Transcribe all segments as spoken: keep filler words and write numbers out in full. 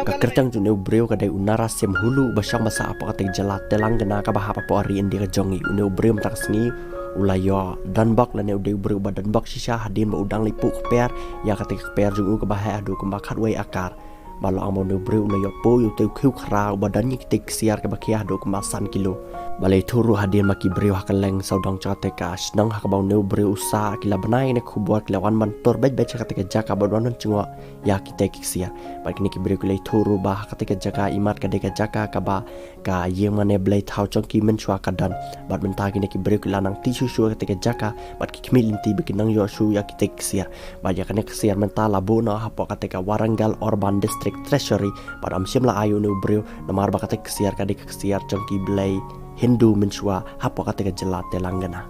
Ka kyrteng jong une u briew ka dei u Narasim Hulu, ba shong ba sah hapoh kata ka jylla Telangana kaba hap hapoh ri India ka jong ngi. Une u briew mynta ka sngi u la ïoh donbok lane u dei u briew ba donbok shisha hadien ba u dang leit puh kper ïa kata ka kper jong u kaba heh haduh kumba khatwei akar. Ba la ong ba une u briew u la ïoh puh ïa utai u khiew khra uba don ïa kitei ki ksiar kiba khia haduh kumba san kilo. Ba la ïathuh ruh hadien ba ki briew ha kylleng sawdong jong kata ka shnong ha kaba une u briew u sah ki la bnai ïa kane ka khubor, ki la wan ban tur beit beit sha kata ka jaka bad wan ban jngoh ïa kitei ki ksiar. Bad kine ki briew ki la ïathuh ruh ba ha kata ka jaka imat ka dei ka jaka kaba ka ïing mane blei thaw jong ki mynshuwa ka don. Bad mynta kine ki briew ki la nang tih shuh shuh ïa kata ka jaka bad ki khmih lynti ba kin nang ïoh shuh ïa kitei ki ksiar. Bad ïa kane ka ksiar mynta la buh noh hapoh kata ka Warangal Urban District Treasury. Bad ym shym la ai ïa une u briew namar ba kata ka ksiar ka dei ka ksiar jong ki blei Hindu mynshuwa hapoh kata ka jylla Telangana.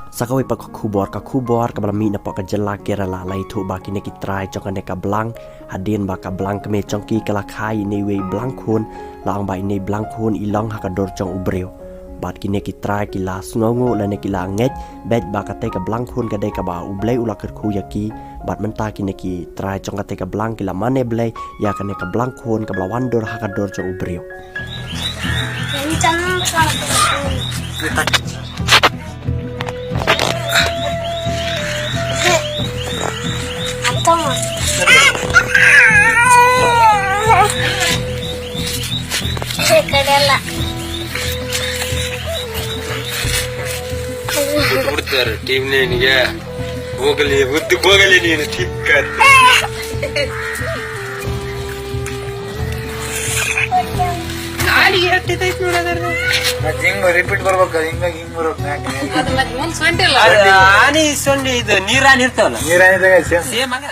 Sa kawei pat ka khubor, ka khubor kaba la mih napoh ka jylla Kerala la ïathuh ba kine ki trai jong kane ka blang, hadien ba ka blang kmie jong ki ka la kha ïa ine iwei i blang khun, la ong ba ine i blang khun i long ha ka dur jong u briew. Bad kine ki trai ki la sngewnguh lane ki la ngeit beit ba katei ka blang khun ka dei kaba u Blei u la kyrkhu ïa ki. Bad mynta kine ki trai jong katei ka blang ki la mane blei ïa kane ka blang khun kaba la wan dur ha ka dur jong u briew. Team ne ni ya. Gogale, gogale ni, ni tip kar. Ani repeat barba karinga, ging barba na. Ani sondi idu nira nirtola. Nira nirtola. Same aga.